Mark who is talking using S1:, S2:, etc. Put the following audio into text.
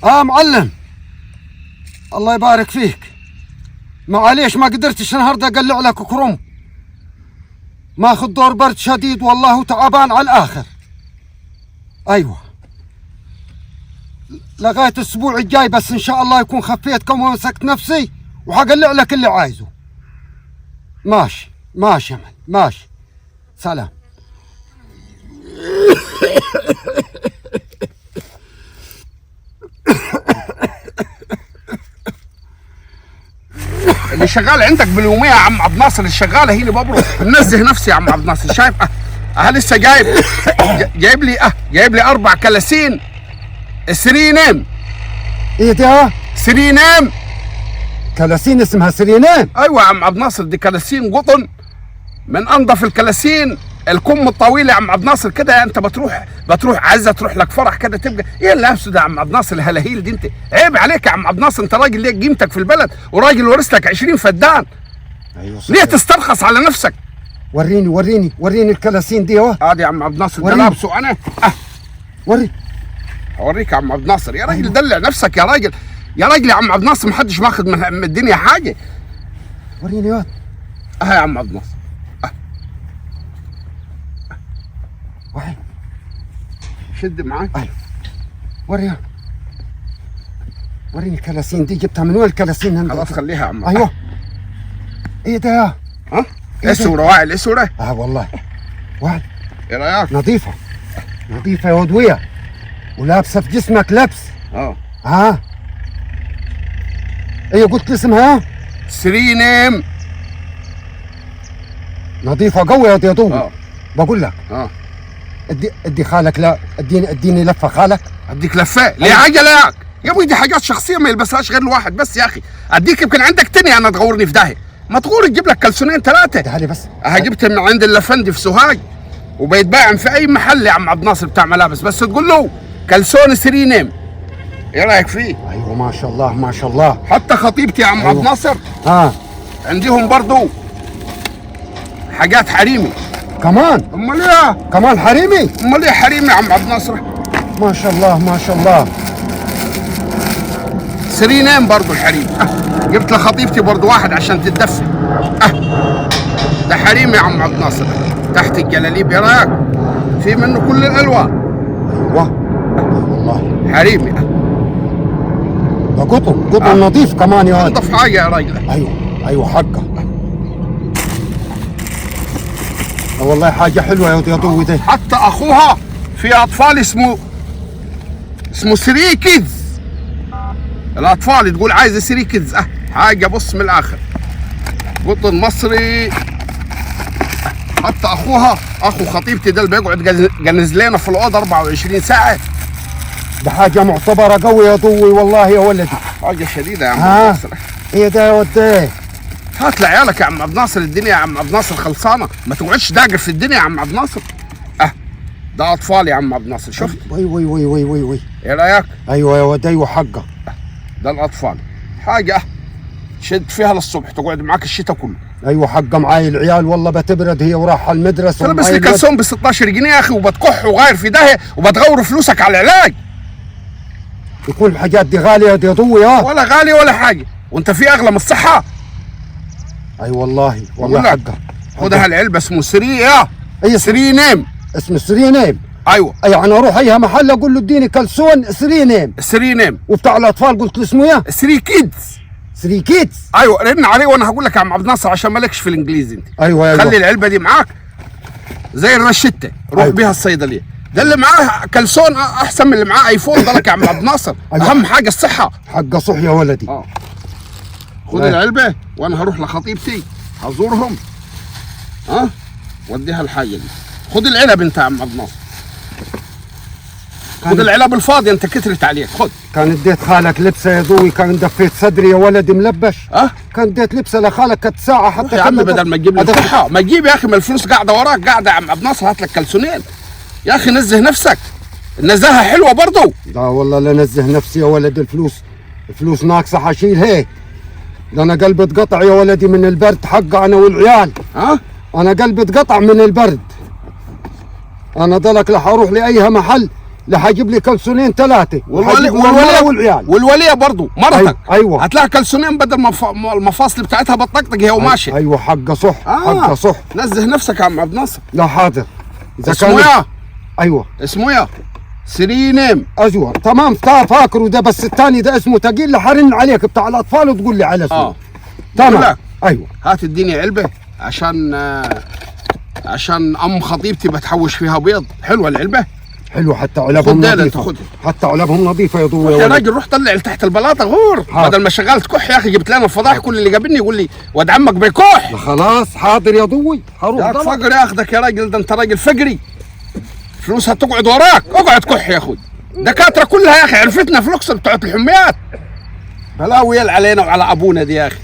S1: معلم، الله يبارك فيك. معليش ما قدرتش النهارده اقلع لك كروم، ماخذ دور برد شديد والله وتعبان على الاخر. ايوه لغاية الاسبوع الجاي بس ان شاء الله يكون خفيت كم ومسكت نفسي وحقلع لك اللي عايزه. ماشي ماشي يا معلم، ماشي، سلام.
S2: اللي شغال عندك باليوميه يا عم عبد الناصر، الشغاله هي اللي ببرد منزه نفسي يا عم عبد الناصر. شايف لسه جايب جايب لي جايب لي 4 كلاسين سرينام.
S1: ايه ده؟
S2: سرينام.
S1: كلاسين اسمها سرينام؟
S2: ايوه يا عم عبد الناصر، دي كلاسين قطن من انظف الكلاسين، الكم الطويل يا عم عبد الناصر كده. انت بتروح عايزه تروح لك فرح كده تبقى ايه اللي لابسه ده يا عم عبد الناصر؟ الهلاهيل دي انت عيب عليك يا عم عبد الناصر، انت راجل ليك قيمتك في البلد وراجل ورث لك 20 فدان.
S1: ايوه
S2: ليه تسترخص على نفسك؟
S1: وريني وريني وريني الكلاسين دي اهو.
S2: ادي يا عم عبد الناصر ده لابسه انا.
S1: وري
S2: اوريك يا عم عبد الناصر. يا راجل دلع نفسك يا راجل، يا راجل يا عم عبد الناصر، محدش ماخذ من الدنيا حاجة.
S1: وريني يا
S2: يا عم عبد الناصر.
S1: واحد
S2: شد معاك.
S1: ايوه وريها، وريني الكلاسين دي جبتها من وين الكلاسين عندك؟
S2: خلاص خليها يا عم.
S1: ايوه ايه ده؟
S2: ها؟ اسوره واعي الاسوره؟
S1: والله واعي.
S2: ايه رايك؟
S1: نظيفة نظيفة يا ودويه، ولابسه في جسمك لبس. ها ايه قلت اسمها؟
S2: سرينام.
S1: نظيفة قوي يا ضوي. بقول لك ادي خالك، لا اديني لفه خالك.
S2: اديك لفه؟ ليه عجلك؟ يا ابوي دي حاجات شخصية ما يلبسهاش غير الواحد بس يا اخي. اديك يمكن عندك تاني انا تغورني في داهية. ما تغور تجيب لك كلسونين 3.
S1: اديها لي بس.
S2: جبت من عند اللفندي في سوهاج وبيتباع في اي محل يا عم عبد الناصر بتاع ملابس، بس تقول له كلسون سرينام. ايه رايك فيه؟
S1: ايوه ما شاء الله ما شاء الله.
S2: حتى خطيبتي يا عم عبد الناصر عندهم برضو حاجات حريمي
S1: كمان.
S2: امال ايه؟
S1: كمان حريمي؟
S2: امال ايه حريمي يا عم عبد الناصر؟
S1: ما شاء الله ما شاء الله.
S2: سرينام برضو الحريم. جبت لخطيبتي برضو واحد عشان تتدفى. ده حريم يا عم عبد الناصر تحت الجلاليب. ايه رايك؟ في منه كل الالوان.
S1: ايوه والله
S2: حريمي.
S1: ده قطن قطن نظيف كمان يا
S2: انضف حاجة يا راجل.
S1: ايوه ايوه حقه. والله حاجة حلوة يا ضوي ده.
S2: حتى اخوها في اطفال اسمه 3 kids. الاطفال تقول عايزه 3 kids. حاجة بص من الاخر، قطن مصري. حتى اخوها، اخو خطيبتي ده اللي بيقعد جنز لنا في الاوضة 24 ساعة.
S1: ده حاجة معتبره قوي يا ضوي والله يا ولدي.
S2: حاجة شديدة يا عم عبد الناصر.
S1: ايه ده يا ودي؟
S2: هات لعيالك يا عم عبد الناصر، الدنيا يا عم عبد الناصر خلصانه، ما تقعدش داقر في الدنيا يا عم عبد الناصر. ده اطفال يا عم عبد الناصر، شفت؟
S1: وي وي وي وي وي وي.
S2: ايه رايك؟
S1: ايوه يا ودي ايوه حقه.
S2: ده الاطفال حاجة شد فيها للصبح، تقعد معاك الشتاء كله.
S1: ايوه حقه، معاي العيال والله بتبرد هي وراح على المدرسة.
S2: تلبس لي كلسون ب 16 جنيه يا اخي وبتكح وغاير في داهية وبتغور فلوسك على العلاج.
S1: يكون الحاجات دي غالية يا ضوي.
S2: ولا غالية ولا حاجة، وانت في اغلى من الصحة.
S1: اي والله والله حقه.
S2: خدها العلبة اسمه سري اي سرينام.
S1: اسمه سرينام.
S2: ايوه
S1: يعني اروح اي محل اقول له اديني كلسون سرينام.
S2: سرينام.
S1: وبتاع الاطفال قلت له اسمه ايه؟
S2: 3 kids.
S1: 3 kids.
S2: ايوه رن عليه وانا هقول لك يا عم عبد الناصر عشان مالكش في الانجليزي انت.
S1: ايوه ايوه.
S2: خلي العلبة دي معاك زي الرشته، روح
S1: أيوة.
S2: بيها الصيدلية. ده اللي معاه كلسون احسن من اللي معاه ايفون ده لك يا عم عبد الناصر.
S1: أيوة.
S2: اهم حاجة الصحة.
S1: حقه صح يا ولدي.
S2: خد العلبة وانا هروح لخطيبتي هزورهم. وديها الحاجة دي. خد العلب انت يا عم عبد الناصر. خد العلب الفاضيه انت كترت عليك. خد.
S1: كان اديت خالك لبسه يا ضوي، كان دفيت صدري يا ولدي ملبش. كان اديت لبسه لخالك كانت ساعة حتى
S2: يا عم بدل ما تجيب لي الصحة ما تجيب يا اخي، ما الفلوس قاعدة وراك قاعدة يا عم عبد الناصر. هات لك كلسونين يا اخي، نزه نفسك، النزاهة حلوة برضو.
S1: لا والله لا نزه نفسي يا ولد، الفلوس الفلوس ناقصه حشيل هيك. ده انا قلبي اتقطع يا ولدي من البرد حقه انا والعيال. انا قلبي اتقطع من البرد. انا ضلك لح اروح لاي محل لا هجيب لي كلسونين ثلاثة.
S2: والولي
S1: والولي والعيال.
S2: والوليه برضه مرتك.
S1: أيوة.
S2: هات لها كلسونين بدل ما المفاصل بتاعتها بتطقطق هي وماشية.
S1: ايوه حقه صح. حقه صح.
S2: نزه نفسك يا عم عبد الناصر.
S1: لا حاضر. اذا
S2: اسمه
S1: كان
S2: يا
S1: ايوه
S2: اسمه يا 3 name.
S1: ايوه تمام فاكره ده، بس الثاني ده اسمه تقيل. حرن عليك بتاع الاطفال وتقول لي على اسمه. تمام.
S2: لك.
S1: ايوه
S2: هات اديني علبة عشان عشان ام خطيبتي بتحوش فيها بيض. حلوة العلبة.
S1: حلو، حتى علبهم
S2: خد ديلة،
S1: نظيفة.
S2: خد.
S1: حتى علبهم نظيفة يا ضوء.
S2: يا راجل روح طلع لتحت البلاطه غور.
S1: حاضر.
S2: بدل ما شغال تكح يا اخي جبت لنا الفضايح. كل اللي قابلني يقول لي واد عمك بيكح.
S1: خلاص حاضر يا ضوي، هروح
S2: يا
S1: ضلع.
S2: فقر ياخدك يا راجل، ده انت راجل فقري، فلوسها تقعد وراك. اقعد كح يا اخوي. دكاترة كلها يا اخي عرفتنا في الاقصر بتوع الحميات. بلاوي علينا وعلى ابونا دي يا اخي.